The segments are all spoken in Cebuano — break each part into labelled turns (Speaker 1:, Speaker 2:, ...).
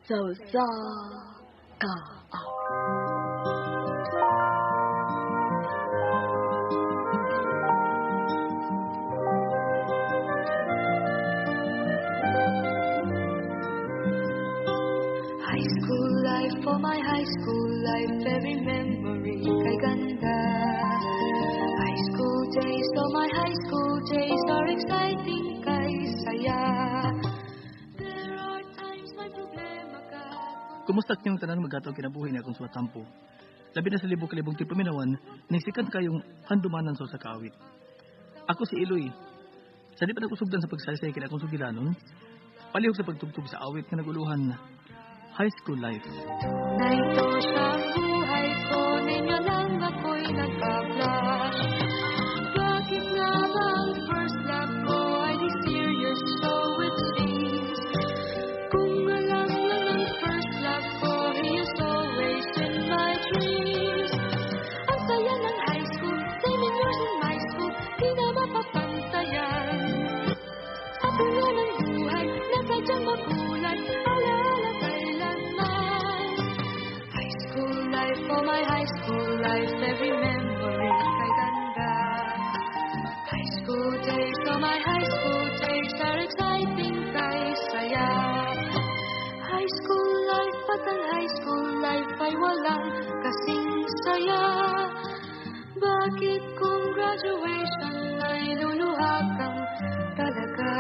Speaker 1: Sa usa ka awit.
Speaker 2: High school life, oh my high school life, every memory kay ganda. High school days, oh my high school days are exciting kay saya. There are times may problema ka.
Speaker 3: Kumusta niyong tanan magatong kinabuhi na akong suwatampo? Labi na sa libog kalibong tipaminawan, ningsikan kayong handumanan sa usa ka awit. Ako si Eloy. Sa di pa nakusugdan sa pagsaysay kina akong sugilanon, palihog sa pagtugtog sa awit nga naguluhan High School Life.
Speaker 2: Na ito siyang buhay ko, ninyo lang ako'y nagka-flash. Bakit nga ba ang first love ko ay di serious, so it seems. Kung alam lang ang first love ko, he is always in my dreams. Ang saya ng high school, same in yours and my school, di na mapapantayan. Sa bunga ng buhay, na sadyang makulay, alaala kailanman. High school life, oh my high school life, every memory kay ganda. High school days, oh my high school days are exciting kay saya. High school life at ang high school life ay walang kasing saya. Bakit kung graduation ay luluha kang talaga?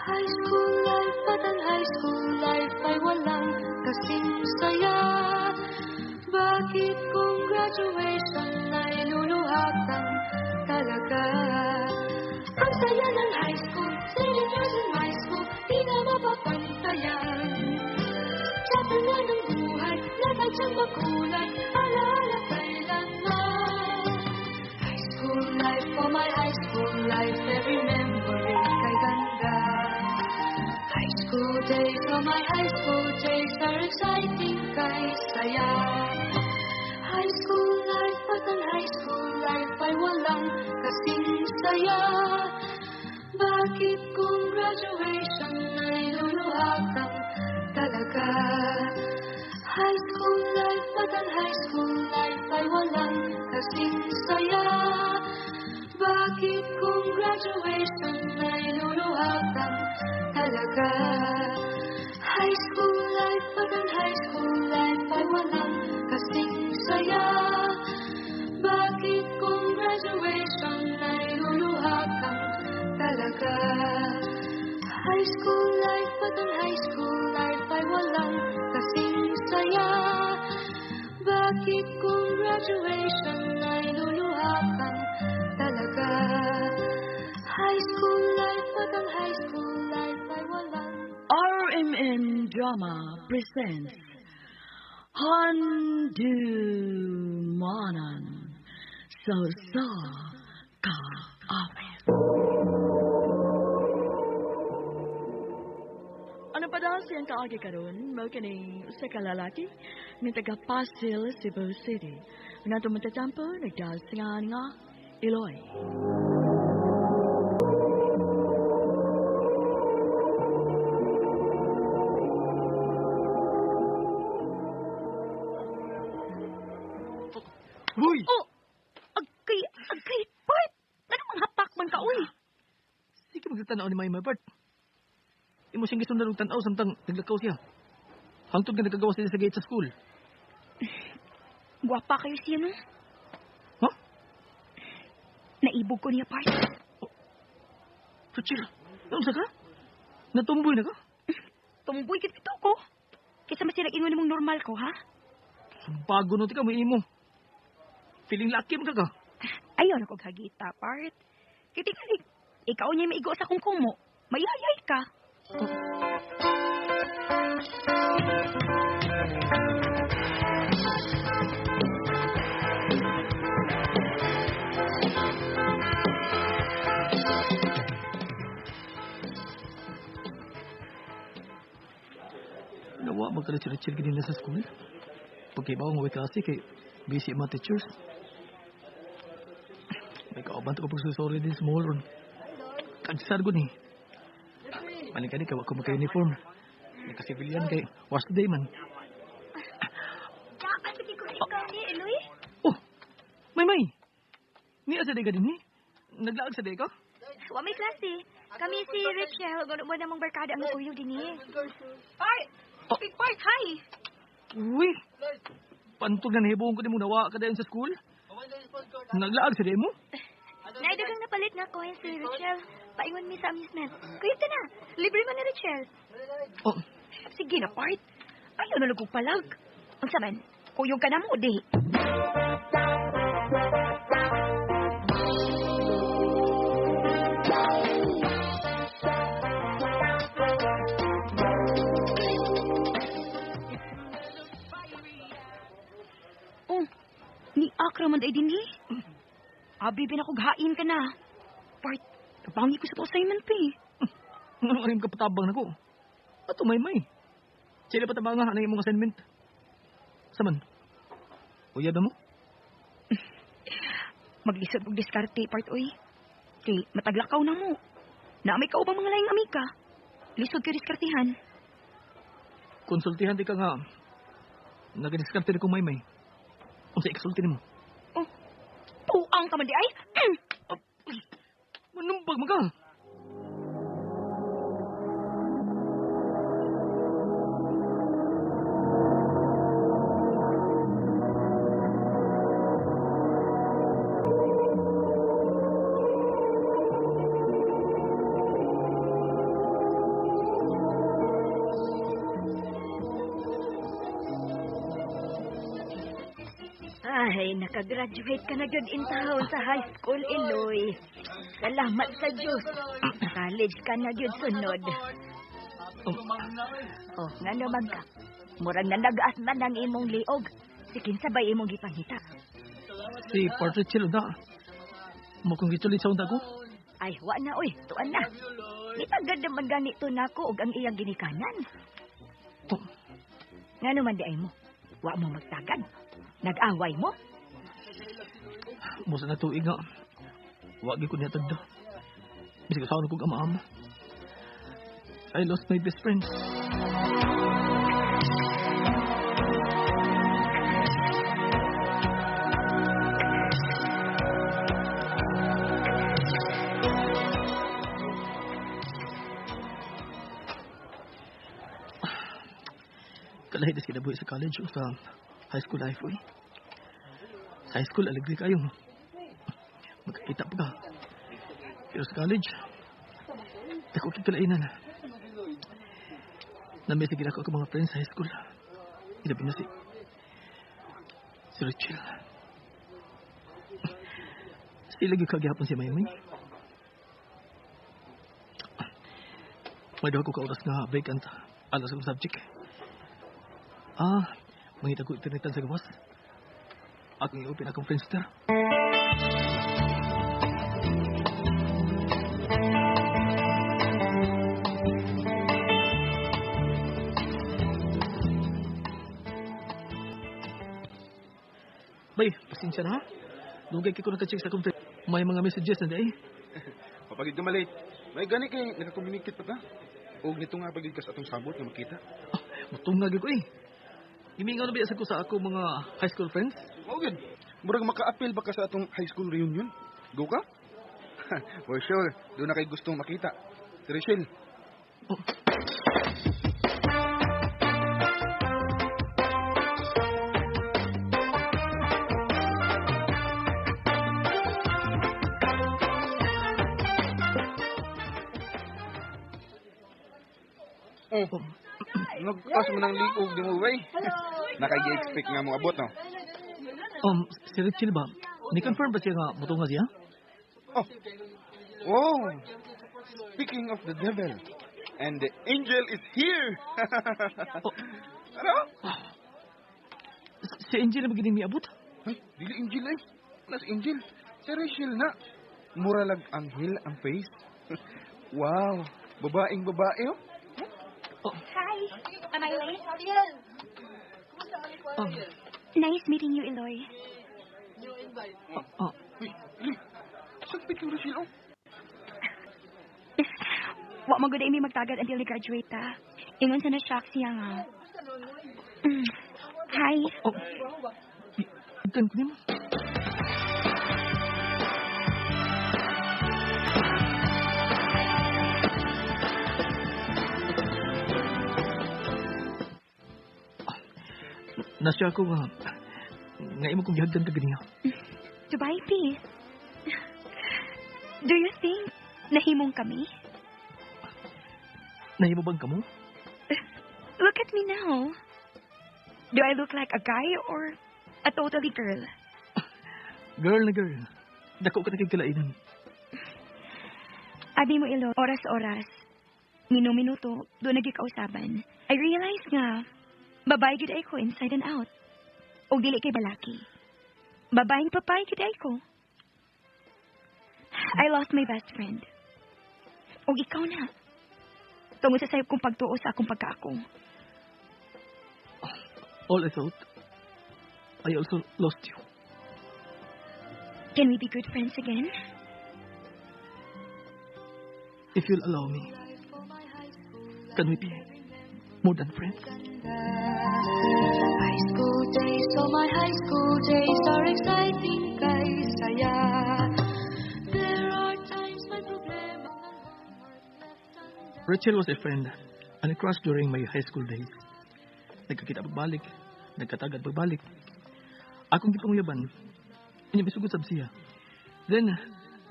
Speaker 2: High school life at ang high school life ay walang kasing saya. Bakit kung graduation ay luluha kang talaga? Ang saya ng high school, same in yours and my school, di na mapapantayan. Chapter nga ng buhay, na sadyang makulay, alaala kailanman. High school life, oh my high school life, every memory kay ganda. High school days, oh my high school days are exciting kay saya. High school life at ang high school life ay walang kasing saya. Bakit kung graduation ay luluha kang talaga? High school life at ang high school life ay walang kasing saya. Bakit kung graduation ay luluha kang talaga? High school life at ang high school life ay walang kasing saya. Bakit kung graduation ay luluha kang talaga? High school life at ang high school life ay walang kasing saya. Bakit kung graduation ay luluha kang talaga? High school life at ang high school life ay walang
Speaker 1: RMN Drama presents Handumanan sa usa ka awit. Ano pa daw siyang kaagi karon mao kining usa ka lalaki nga taga Pasil, Cebu City. Nga tumatatampo nagdasingan nga Eloy.
Speaker 3: Huy!
Speaker 4: Oh, agkay, agkay, part. Ano mga hapak man ka, uy?
Speaker 3: Sige magtanaw ni Maymay Bart. Imo siyang gisundan og tan-aw samtang naglakaw siya. Hangtod nga nagkagawa siya sa gate sa school.
Speaker 4: Gwapa kayo siya, no?
Speaker 3: Ha?
Speaker 4: Naibog ko niya, part.
Speaker 3: Rachel, ano sa ka? Natumboy na ka?
Speaker 4: Tumboy kit bitaw ko. Kaysa mas sila ingon mong normal ko, ha?
Speaker 3: Bago no tika mo imo. Feeling lucky man ka ka.
Speaker 4: Ayaw na kog hagita, part. Kiti ikaw niya maigo sa kungkong mo. Mayayay ka.
Speaker 3: Nawa magka-Rachel gini na sa school. Pagkaibaw nga way klase kay busy mga teachers. May kauban to ko pagsusori din sa mall ron. Kagsar ko ni. Maling kani kawa ko maka-uniform. Nagka-civilian kay wash day man.
Speaker 4: Dapat lagi ko ikaw ni Eloy.
Speaker 3: Oh, May. Niya sa day ka din ni? Naglaag sa day ka?
Speaker 4: Wa may klase. Kami si Rachel, gulo mo namang barkada ang kuyog din eh. Part!
Speaker 3: Oh.
Speaker 4: Big part, hi!
Speaker 3: Uy! Pantog na nahibuong ko din mo nawa ka dayon sa school. Naglaag sa day mo?
Speaker 4: Naidagang napalit nga coin si Rachel. Paingon mi sa amusement. Kuyog ta na. Libre man ni Rachel.
Speaker 3: Oh,
Speaker 4: Sige na, part. Ayaw na lugog palag. Ang saman, kuyog ka na mo, di. Oh, ni Akra man day dinhi. Abi pinakughain ka na. Part, kabangi ko sa to assignment pa eh.
Speaker 3: Ano ang kapatabang na ko? Ato may. Sila patabang nga ang imong assignment. Saman? Uyab na mo?
Speaker 4: Maglisod og diskarte, part oy. Kay mataglakaw na mo. Na may kaubang mga laing amika. Lisod kay diskartehan.
Speaker 3: Konsultihan di ka nga. Nagadiskarte ko may. Unsa ikasulti nimo?
Speaker 4: Oh, tuang ka man di ay.
Speaker 3: Manumbag man ka.
Speaker 5: Ay, nakagraduate ka na gyud in town sa high school, Eloy. Salamat sa Diyos. College ka na gyud sunod. Oh, ngano man ka? Murag na nag-aas man ang imong liog. Si kinsa bay imong gipangita?
Speaker 3: Si Partridge na. Mo-congratulate sa unta ko.
Speaker 5: Ay, wa na oy, tuan na. Nitagad naman ganito nako og ang iyang ginikanan.
Speaker 3: Oh,
Speaker 5: Ngano man di ay mo? Wa mo magtagad. Nag-away mo?
Speaker 3: Musa na tuig nga. Wa gyud ko niya tagda. Bisag usahan kog ama-ama. I lost my best friend. Kalahi des kinabuhi sa college o sa high school life, uy. Sa high school, aligri kayo. Magkakita pa ka. Pero sa college, dako kay kalainan. Na-message gid ako mga friends sa high school. Ilabi na si Rachel. Sila gyud kagihapon si Maymay. May duha ko ka oras nga vacant alas akong subject. Ah, mangita ko internetan sa gawas. Akong i-open akong Friendster. Bay, pasensya na ha. Dugay kay ko naka-check sa akong friend. May mga messages na di ay.
Speaker 6: Mapagid ka malate. May gani kay nakakommunicate pa ta. Og nito nga pagid ka sa atong sabot nga makita.
Speaker 3: Ah, mutungag ko eh. Gimingaw na biya ko sa ako mga high school friends.
Speaker 6: Mao gyud. Murag maka-appeal ba ka sa atong high school reunion? Go ka? For sure, doon na kay gustong makita. Si Rachel.
Speaker 3: Oh.
Speaker 6: Oh. Nagpas mo ng liog di mo way. Nakagi-expect nga mo abot no.
Speaker 3: Si Rachel ba? Ni-confirm ba siya nga mutunga siya?
Speaker 6: Oh. Oh. Speaking of the devil, and the angel is here.
Speaker 3: Oh.
Speaker 6: Ano?
Speaker 3: Si Angel na magining miabot?
Speaker 6: Ay, dili angel eh. Nas angel. Si Rachel na. Mura lag anghel ang face. Wow. Babaeng babae oh.
Speaker 3: Oh.
Speaker 4: Hi. Am I late?
Speaker 3: Oh.
Speaker 4: Nice meeting you, Eloy.
Speaker 3: Oh.
Speaker 6: Uy, Eli. Sagpit yung Rachel oh.
Speaker 4: Wa man gud mi magtagad until ni graduate ta. Ingon sa na-shock siya nga. Hi.
Speaker 3: Oh, ikan ko nimo. Nasya ko nga nga imo kong gihagdan ka ganiha.
Speaker 4: Dubai, P. Do you think nahimong kami?
Speaker 3: Nahimo bang kamo?
Speaker 4: Look at me now. Do I look like a guy or a totally girl?
Speaker 3: Girl na girl. Dako ka na kay kalainan.
Speaker 4: Abi mo ilo, oras-oras. Minu-minuto, doon nagikausaban. I realize nga, babae gid ay ko inside and out. O dili kay balaki. Babaeng papay gid ay ko. I lost my best friend. O ikaw na. Tungod sa sayop kong pagtuo sa akong pagkaako.
Speaker 3: All I thought, I also lost you.
Speaker 4: Can we be good friends again?
Speaker 3: If you'll allow me, can we be more than friends?
Speaker 2: High school days, oh my high school days are exciting kay saya. There are times may problema ang homework left undone.
Speaker 3: Rachel was a friend and a crush during my high school days. Nagkakita pagbalik, nagkatagad pagbalik. Akong gipanguyaban, inya misugod sab siya. Then,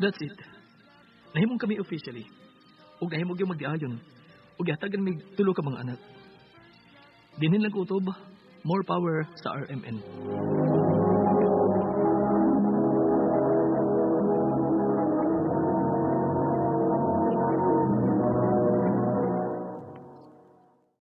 Speaker 3: that's it. Nahimong kami officially. Ug nahimog yung magdiayon. Ug gihatagan mig tulo ka mga anak. Dinhin lang ko utob, more power sa RMN.